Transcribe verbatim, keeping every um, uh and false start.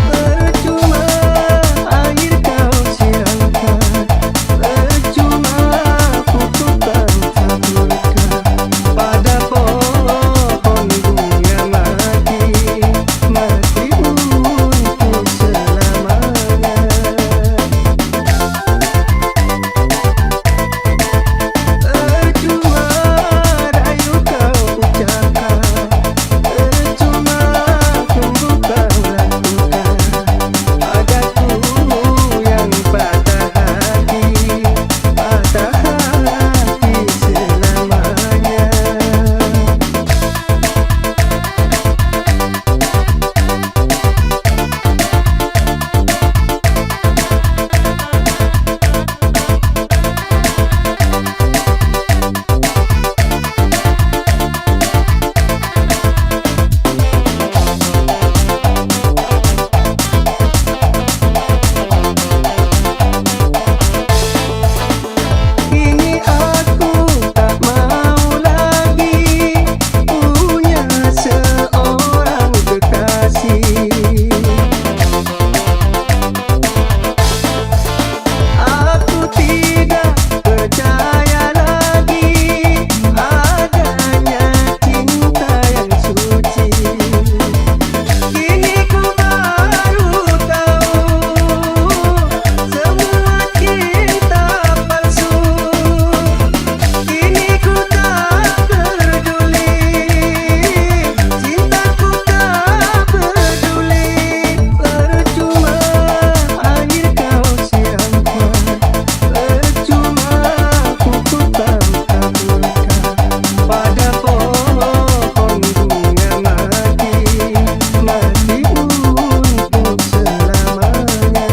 Percuma air kau siramkan, percuma pupuk kau taburkan pada pohon bunga mati, mati untuk selamanya. Percuma rayu kau ucapkan, percuma tunggu kau lakukan, padaku yang patah hati, patah hati selamanya. Kini aku tak mau lagi punya seorang kekasih. Aku tidak percaya lagi adanya cinta yang suci. Kini ku baru tahu semua cinta palsu. Kini ku tak peduli, cintaku tak peduli. Percuma air kau siramkan, percuma pupuk kau taburkan pada pohon bunga mati, mati untuk selamanya.